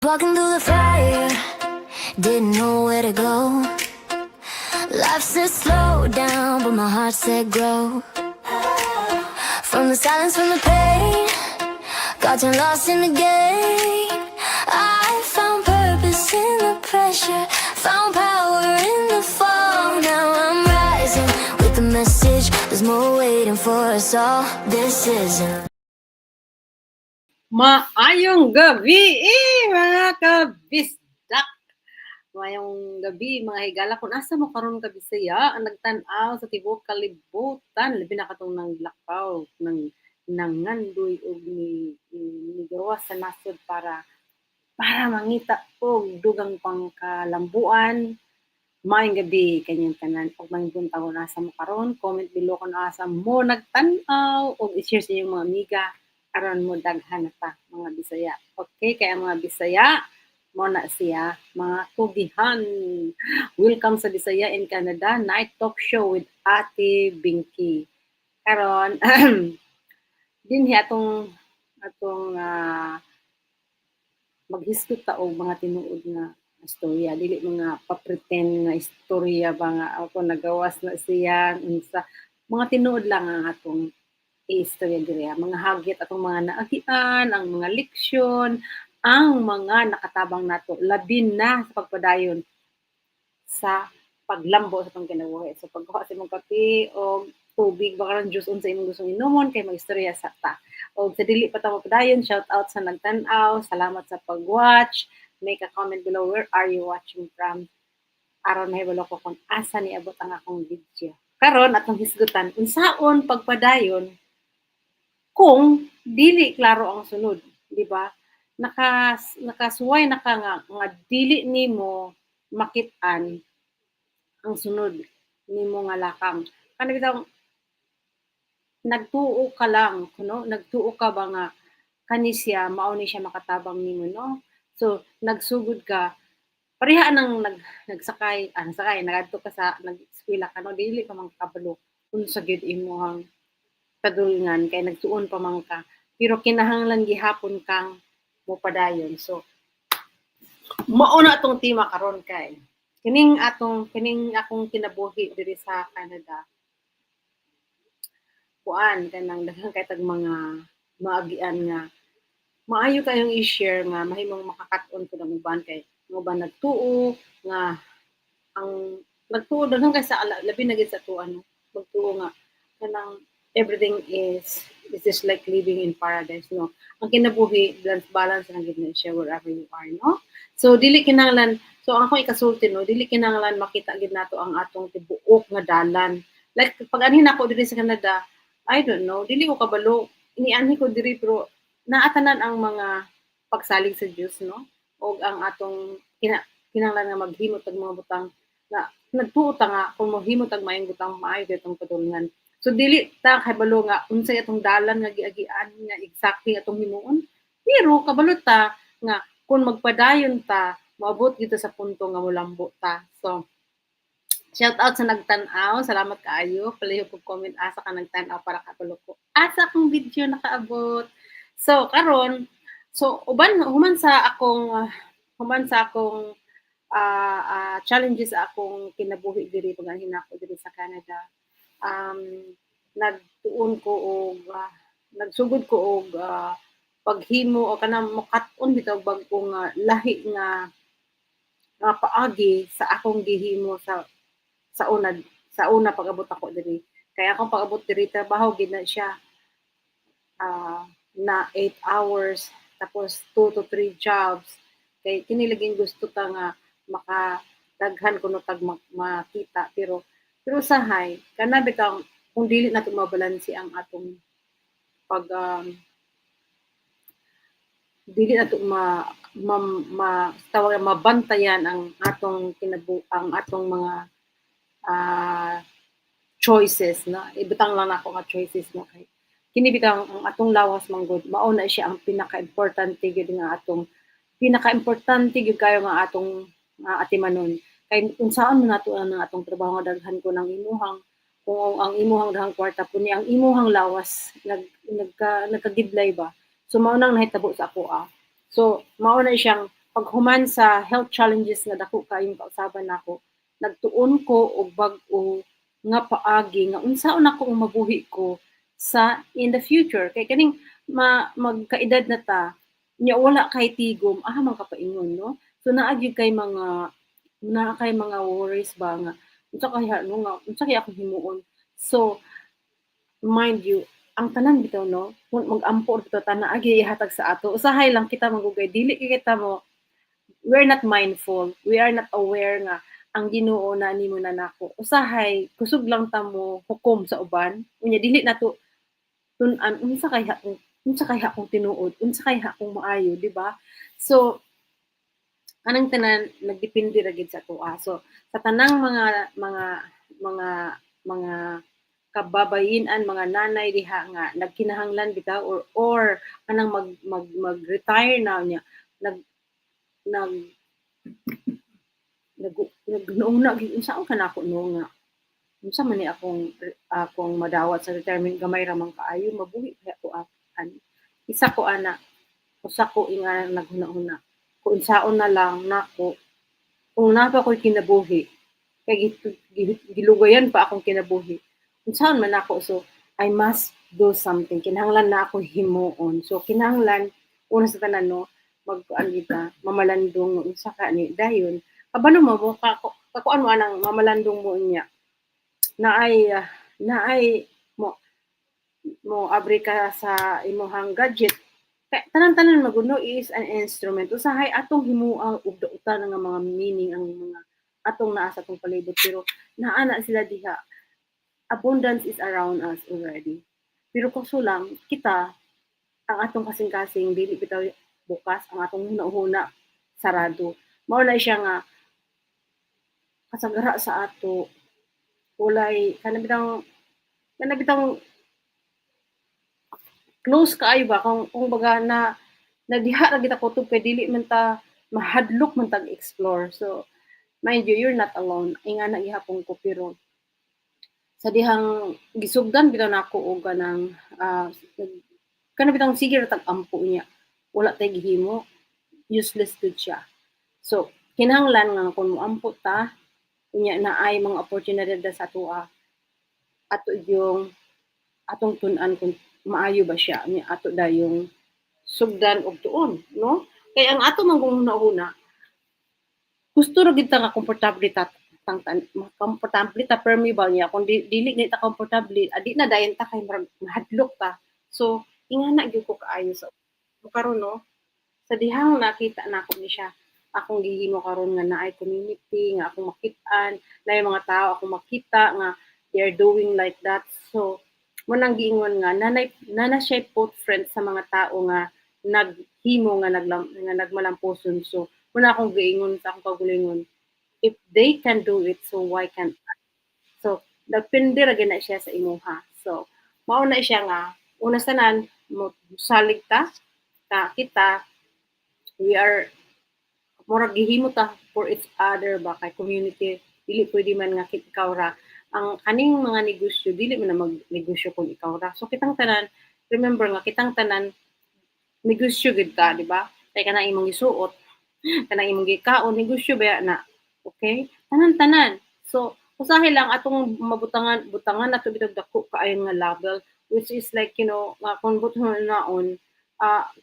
Walking through the fire, didn't know where to go. Life said slow down, but my heart said grow. From the silence, from the pain, got turned lost in the game. I found purpose in the pressure, found power in the fall. Now I'm rising with the message, there's more waiting for us all. This isn't Maayong gabi eh, mga kabisdak. Maayong gabi, mga higala, kung asa mo karon ka Bisaya ang nagtan-aw sa tibuok kalibutan, labi na katong nang lakaw nang nangandoy og ni gawas sa nasod para mangita og dugang pangkalambuan. Maayong gabi kanyang tanan ug maayong buntag kung asa mo karon. Comment below kung asa mo nagtan-aw ug i-share sa inyong mga amiga aron mo daghan na ta mga Bisaya. Okay, kaya mga Bisaya mo na siya mga kugihan. Welcome sa Bisaya in Canada Night Talk Show with Ate Binky. Karon dinhi atong maghisgot ta og mga tinuod nga istorya, dili mga pa-pretend nga istorya ba nga ako nagawas na siya unsa. Mga tinuod lang ang atong istorya diri, mga hagit atong mga naagian, ang mga leksyon, ang mga nakatabang nato labi na sa pagpadayon sa paglambo sa atong kinabuhi. So pagkuha sa imong kape o tubig, baka lang juice, unsa imong gustong inumon kay magistorya sa ta. Og sa dili pa ta mapadayon, shout out sa nagtan-aw, salamat sa pag-watch. Make a comment below where are you watching from aron mahibalo ko kung asa niabot ang akong video. Karon atong hisgutan unsaon pagpadayon kung dili klaro ang sunod, di ba? Nakasuway na ka nga dili nimo makit-an ang sunod nimo nga lakang. Kana bitawng nagtuo ka lang kuno, nagtuo ka ba nga kani siya mao ni siya makatabang nimo, no? So nagsugod ka pareha nang nagsakay, nagadto ka sa nag-eskwela ka, no, dili pa man kabalo unsa gyud imong padulngan kay nagtuon pa man ka, pero kinahanglan gihapon kang mopadayon. So mao na atong tema karon kay kining akong kinabuhi diri sa Canada, kuan, kanang daghan kay tag mga maagian nga maayo kayong i-share nga mahimong makakat-on pud ang uban, kay ang uban nagtuo nga ang nagtuo daghan kay sa labi na gid sa atuan, no, magtuo nga kanang everything is just like living in paradise, no. Ang kinabuhi, balance, balance lang gid na siya wherever you are, no. So dili kinahanglan, so ang akong ikasulti, no, dili kinahanglan makita gid nato ang atong tibuok nga dalan. Like pag anhi nako diri sa Canada, I don't know, dili ko kabalo inianhi ko diri, pero naatanan ang mga pagsalig sa Dios, no, og ang atong kinahanglan nga maghimo tag mga butang na nagtuo ta nga kung mohimo tag maayong butang, maayo gyud atong padulngan. So dili ta kabalo nga unsay atong dalan nga giagian nga exactly atong himuon, pero kabalo ta nga kung magpadayon ta, moabot gyud ta sa punto nga molambo ta. So shout out sa nagtan-aw, salamat kaayo. Palihog og comment asa ka nagtan-aw para kabalo ko asa akong video nakaabot. So karon, so uban human sa akong challenges sa akong kinabuhi diri pag anhi nako diri sa Canada, nagtuon ko og nagsugod ko og paghimo o kanang mokat-on bitaw bag-o nga lahi nga paagi sa akong gihimo sa una pag-abot ako diri. Kay akong pag-abot diri, trabaho gid na siya na 8 hours tapos 2 to 3 jobs, kay kini laging gusto ta nga makadaghan kuno tag makita, pero usahay kana bitaw kung dili nato mabalanse ang atong pag dili nato ma, ma, ma tawag, mabantayan ang atong mga choices na ibutang lang nako nga choices, no, kay kini bitaw ang atong lawas man gud, mao na siya ang pinaka-importante gyud nga atong pinaka-importante gyud kayo nga atong atimanon, kay unsaon man nato ang atong trabaho nga daghan ko ng imuhang kung ang imuhang daghang kwarta puni ang imuhang lawas nagkagidlay ba. So mao nang nahitabo sa ako. So mao na siyang Paghuman sa health challenges nga dako kaayong kausaban nako, nagtuon ko og bag-o nga paagi nga unsaon nako ang mabuhi ko sa in the future, kay kaning magkaedad na ta nya wala kay tigom, aha man ka paingon, no? So naa kay mga worries ba nga unsa kaya, no, nga unsa kaya akong himuon. So mind you, ang tanan bitaw, no, kung mag-ampo bitaw ta, naa gyud ihatag sa ato. Usahay lang kita magugay, dili kay kita mo, we're not mindful, we are not aware nga ang Ginoo na nimo na nako. Usahay kusog lang ta mo hukom sa uban unya dili nato tun-an unsa kaya akong tinuod, unsa kaya akong maayo, di ba? So kanang tanan nagdepende ra gid sa atoa. So sa tanang mga kababayen-an, mga nanay diha nga nagkinahanglan bitaw or kanang mag mag mag-retire na niya, nag nag nag nagnauna gyud, unsaon ka nako, no, nga unsa man ni akong madawat sa retirement, gamay ra man kaayo, mabuhi kaya ko an isa ko ana, usa ko inga naghuna-huna kung unsaon na lang nako kung naa pa ko'y kinabuhi, kay gilugayan pa akong kinabuhi, unsaon man nako. So I must do something, kinahanglan na ako himuon. So kinahanglan una sa tanan, no, magkuan kita, mamalandong unsa ka ni dayon, kabalo mo mo kakuan mo anang mamalandong mo niya naay mo mo abri ka sa imuhang gadget, kay tanan-tanan maguno is an instrument. Usahay atong himua og dautan nga mga meaning ang mga atong naa sa atong palibot, pero naa na sila diha. Abundance is around us already, pero kaso lang kita, ang atong kasing-kasing dili bitaw bukas, ang atong huna-huna sarado. Mao na siya nga kasagara sa ato walay kana bitang close kaayo ba, kung baga na nadiha ra kita kutob kay dili man ta mahadlok man tag explore. So mind you, you're not alone. Ingana gihapon ko, pero sa dihang gisugdan bitaw nako og kanang kana bitang sige ra tag ampo niya, wala tay gihimo, useless gud siya. So kinahanglan nga kung moampo ta unya naay mga oportunidad sa atoa, ato yung atong tun-an kung maayo ba siya nya, ato dayong sugdan og tuon, no? Kay ang ato man kung huna-huna, gusto ra gid ta nga komportable ta, tang komportable ta permi ba niya. Kung dili ni ta komportable, adi na dayon ta kay murag mahadlok ta. So ingana gyud ko kaayo sa karon, no, sa dihang nakita nako ni siya akong gihimo karon nga naay community nga akong makit-an, naay mga tao akong makita nga they are doing like that. So mo nang giingon nga nana siya footprint sa mga tao nga naghimo nga nga nagmalampuson. So mo na akong giingon sa akong kaugalingon, if they can do it, so why can't I? So depende ra gyud na siya sa imuha. So mao na siya nga una sa tanan mo salig ta ka kita, we are murag gihimo ta for each other ba, kay community, dili pwede man nga ikaw ra ang kaning mga negosyo, dili man na magnegosyo kung ikaw ra. So kitang tanan, remember nga kitang tanan negosyo gid ta, di ba? Kay kanang imong gisuot, kanang imong gikaon, negosyo ba na? Okay, tanan tanan. So usahay lang atong mabutangan butangan nato bitog dako kaayo nga label, which is like nga kung butangan naon,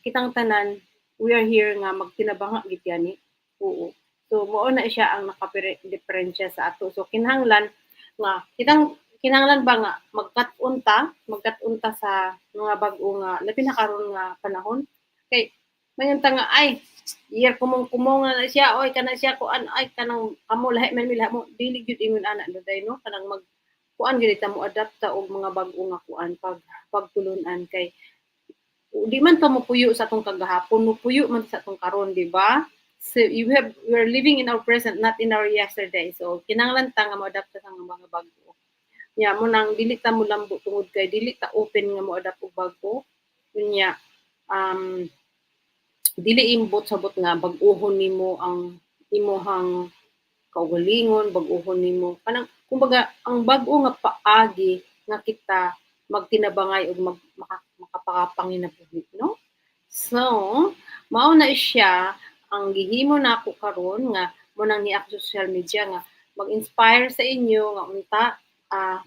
kitang tanan, we are here nga magtinabanga gid gani. Oo. So mao na siya ang nakadiperensya sa ato. So kinahanglan nga kitang kinahanglan ba nga magkat-on ta sa mga bag-o nga labi na karon nga panahon, kay mayon ta nga ay year kumong-kumong na siya, oy, kana siya kuan, ay kanang kamo lahi man mi mo, dili gyud ingon ana day, no? Kanang mag kuan gyud ta, mo adapt ta og mga bag-o nga kuan pag pagtulunan, kay di man ta mopuyo sa atong kagahapon, mopuyo man sa atong karon, di ba? So you have we're living in our present, not in our yesterday. So kinahanglan ta nga mo-adapt ta sa mga bag-o. Nya mo nang dili ta mo lambo tungod kay dili ta open nga mo-adapt og bag-o. Unya dili imbot sabot nga bag-ohon nimo ang imuhang kaugalingon, bag-ohon nimo kanang kumbaga ang bag-o nga paagi nga kita magtinabangay og makapanginabuhi, no? So mao na siya. Ang gihimo nako karon nga mo nang ni ako sa social media nga mag-inspire sa inyo nga unta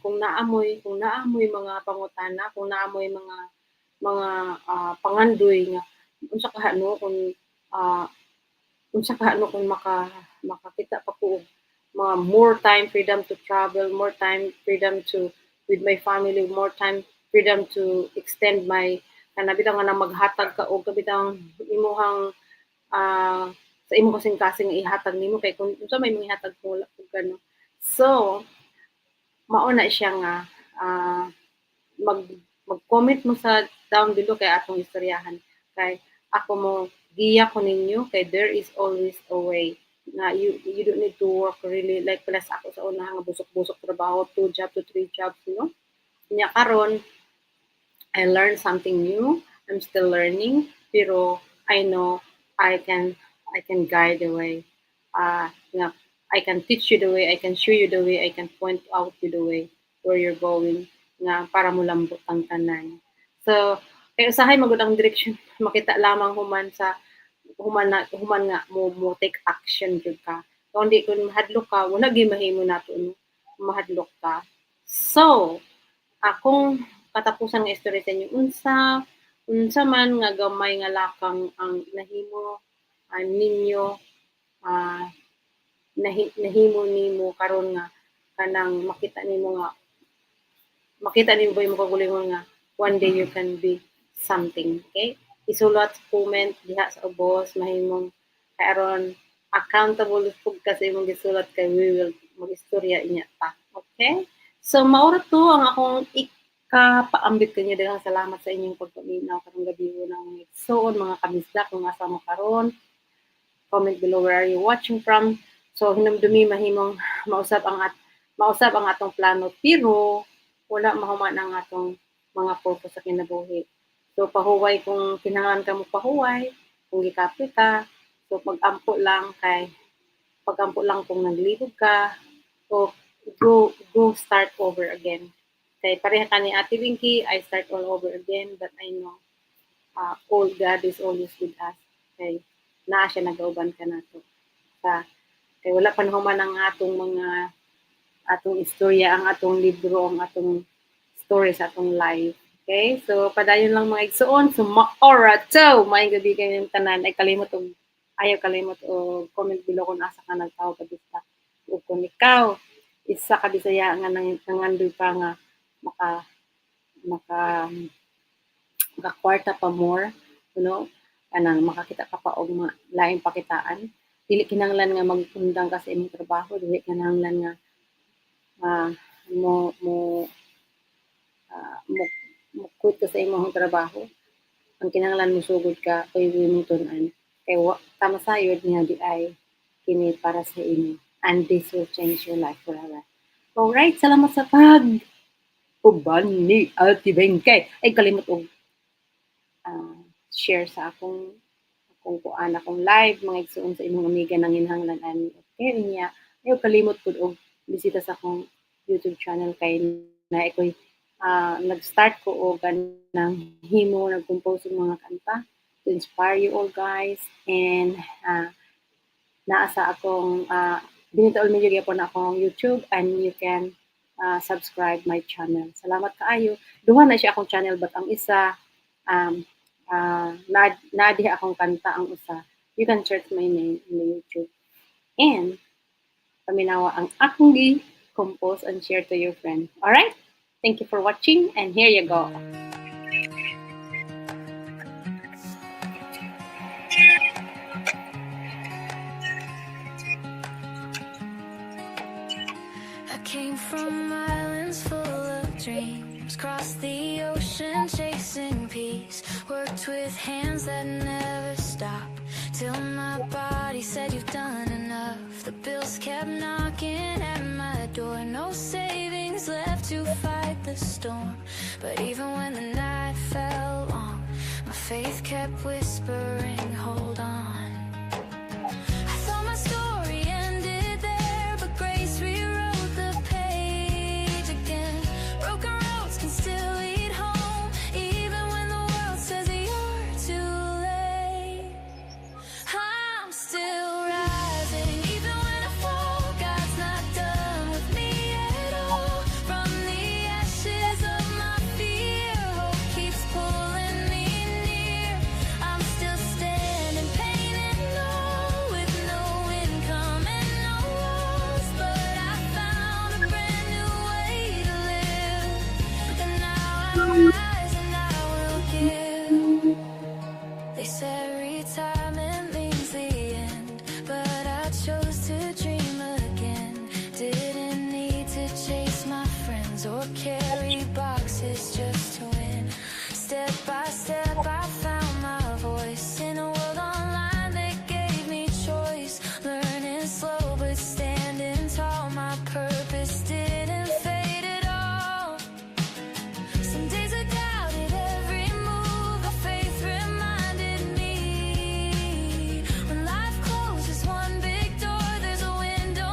kung naamoy mga pangutana, kung naamoy mga pangandoy nga unsa kaha no kung unsa kaha no kung makakita pa ko og mga more time freedom to travel, more time freedom to with my family, more time freedom to extend my kana bitaw nga na maghatag ka og kabitang imuhang sa imong kasing-kasing nga ihatag nimo kay kung unsa may imong ihatag kung wala pud ka, no? So, mao na siya nga mag-comment mo sa down below kay atong istoryahan kay ako mo giya ko ninyo kay there is always a way na you don't need to work really like plus ako sa una nga busok-busok trabaho, two job to three jobs, no? Nya karon I learned something new. I'm still learning, pero I know I can guide the way, nga I can teach you the way, I can show you the way, I can point out you the way where you're going nga para molambot ang tanan. So, kay usahay magud ang direction makita lamang human sa human na human nga mo take action jud ka. Kung di, kung mahadlok ka, wala gyud mahimo nato, no, mahadlok ka. So, akong katapusan nga istorya sa inyo, unsa unsa man nga gamay nga lakang ang nahimo ninyo nahimo nimo karon nga kanang makita nimo ba imong kaugalingon nga one day you can be something, okay? Isulat sa comment diha sa ubos, mahimong kay aron accountable pud ka sa imong gisulat kay we will mag-istorya inya ta, okay? So mao ra to ang akong ikapaambit kanyo. Daghang salamat sa inyong pagpaminaw karong gabi ng igsoon, mga kabisdak, kung asa mo karon. Comment below where are you watching from. So hinumdumi, mahimong mausab ang atong plano pero wala mahuman ang atong mga purpose sa kinabuhi. So pahuway kung kinahanglan ka mo pahuway, kung gikapoy ka, so mag-ampo lang kay pag-ampo lang kung naglibog ka o go go start over again. Kay pareha ka ni Ate Winky, I start all over again, but I know all God is always with us. Kay naa siya, nagauban ka nato. Sa kay wala pa nahuman ang atong mga atong istorya, ang atong libro, ang atong story sa atong life. Okay? So, padayon lang, mga igsoon. So, maora to! Maayong gabi kayong tanan. Ay kalimot og ayaw kalimot og comment below kung asa ka nagtawo pa dita. O kung ikaw isa ka Bisaya nga nang nangandoy pa nga maka maka makakwarta pa more, kanang makakita ka pa og mga laing pakitaan. Dili kinahanglan nga magundang ka sa imong trabaho, dili kinahanglan nga mo mo mo mo quit ka sa imong trabaho. Ang kinahanglan, mosugod ka kay imong tun-an. Kay wa tama sayod nga di ay kini para sa imo and this will change your life forever. Alright, salamat sa pag uban ni Ate Bengkay. Ay kalimot og share sa akong kuan, akong live, mga igsoon, sa imong amiga nanginahanglan ani. Okay niya. Ayaw kalimot pud og bisita sa akong YouTube channel kay na ako'y nag-start ko og kanang himo, nag-compose og mga kanta to inspire you all guys and naa sa akong Benita Olmedo gyapon akong YouTube and you can subscribe my channel. Salamat kaayo. Duha na siya akong channel but ang isa na diha akong kanta ang usa. You can search my name in the YouTube. And paminawa ang akong gi-compose and share to your friend. Alright? Thank you for watching and here you go. I came from islands full of dreams, crossed the ocean chasing peace, worked with hands that never stop, till my body said, "You've done enough." The bills kept knocking at my door, no savings left to fight the storm. But even when the night felt long, my faith kept whispering, "Hold on." I thought my story ended there, but grace rewrote the page again. Broken roads can still lead home, even when the world says you're too late. I'm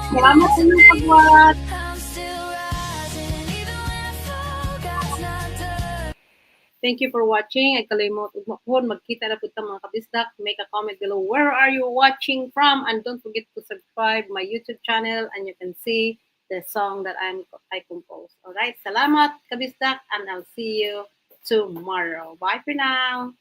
Salamat sa inyong pag-watch. I'm still rising, even when I fall, God's not done. Thank you for watching. Ay kalimot ug makuhon magkita na pud ta, mga kabisdak. Make a comment below where are you watching from, and don't forget to subscribe my YouTube channel and you can see the song that I composed. All right? Salamat, kabisdak, and I'll see you tomorrow. Bye for now.